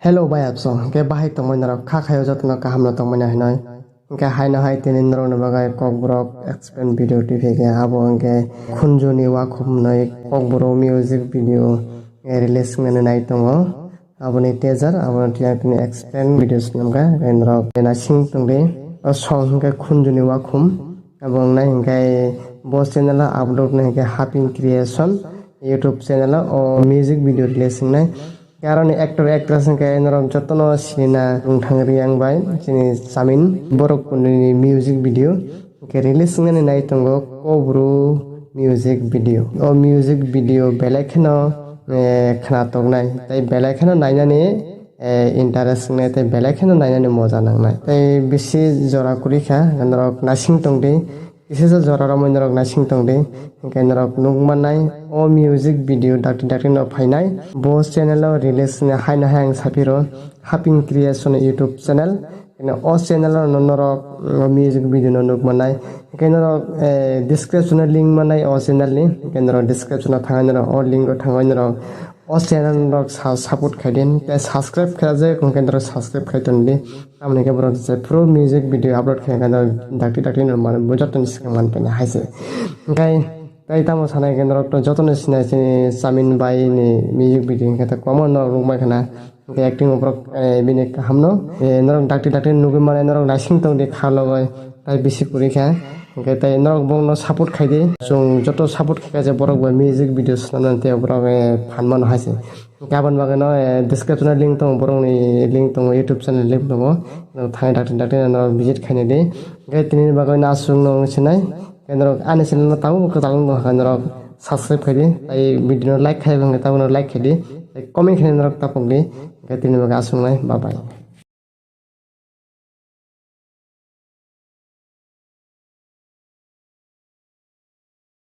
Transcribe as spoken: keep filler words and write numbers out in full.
Hello bai apso, hwnkhe bahai tongmani norok kha khayo jotono kaham no tongmani hinoi. Hwnkhe haino hai tini norokni bagwi kokborok explain video twi phaikha, abo hwnkhe Khunjuni Wakhum hinoi kokborok music video, eh, release wngnani nai tongo. Aboni teaser, aboni twi ang tini explain video swnamkha, hwnkhe norok naising tongdi. O song hwnkhe Khunjuni Wakhum. Abo wngnai hwnkhe bo channel o upload wngnai hwnkhe Haping Creation YouTube channel o, o music video release wngnai. Aroni actor actress hwnkhe norok jotono sinina Rungthang Reang bai chini Samin Borok Kundini music video hwnkhe release wngnani nai tongo Kobru music video. O music video belai kheno, eh, khna tongnai tei belai kheno nainani, eh, interest wngnai tei belai kheno nainani moja nangnai. Tei bisi jora kwrwi kha, norok naising tongdi. Kisa jora romwi norok naising tongdi, hwnkhe norok nukmannai o music video dakti dakti no phainai. Bo channel o release ni haino hai ang saphiro Haping Creation YouTube channel. Hwnkhe o channel o no norok, mm, music video no nukmannai. Hwnkhe norok, eh, description o link mannai o channel ni. Hwnkhe norok description o thangwi norok o link o thangwi norok o channel rok sa-, support khaidi, tei subscribe khaijak hwnkhe norok subscribe khai tondi. Tamoni khe borok jephru music video upload khaikha norok dakti dakti no mano, bo jotoni swkang manphaini hai se. Hwnkhe tei tamo sanai khe norok to jotono sinai chini Samin bai ni music video hwnkhe to kwbangma norok nukmai khana. Hwnkhe acting o borok, eh, bini kaham no, eh, norok dakti dakti nugwi mano, norok naising tongdi kha logoi. Tai bisi kwrwi kha. Hwnkhe tai norok bongno support khaidi. Chwng joto support khaikha je borok bai music video swnamnani tei borok, eh, phan mano hai se. Hwnkhe aboni bagwi no, eh, description o link tongo, borokni link tongo, YouTube channel link tongo. Norok thangwi dakti dakti norok visit khainai di. Hwnkhe tini bagwi no aswk no wng sinai. Hwnkhe norok ani channel no tabuk kwtal wng tongkha, norok subscribe khaidi. Tai video no like khai wngkha tabuk no like khaidi. Tai comment khainai norok tapok di. Hwnkhe tini bagwi aswk nai. Bye bye.